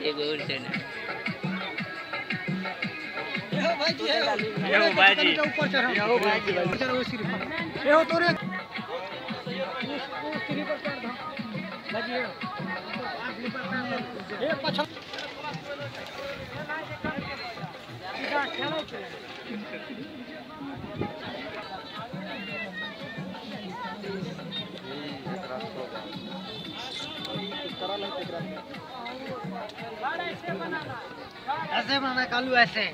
एगो और छै ने। एहो भाईजी, एहो भाईजी, एहो तोरे ऐसे बनाना कालू ऐसे।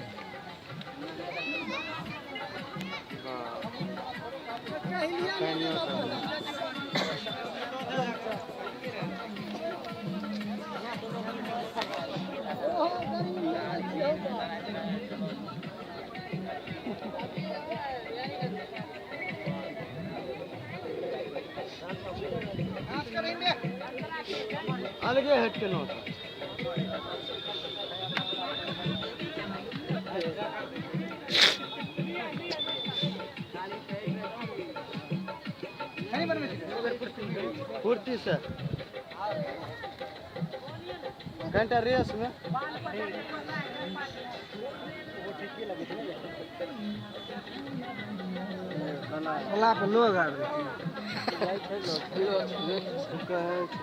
अलगे हट के नोट। फुर्ती से घंटा रेस में पे लोग आबे कहै छै।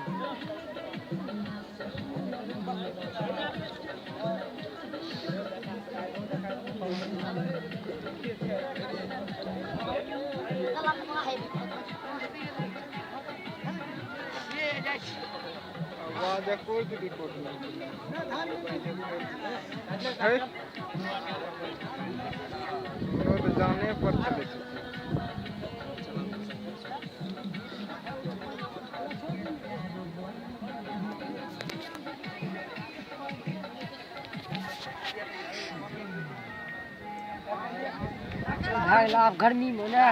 जाने पर चले छै। भाई आप गर्मी में ना।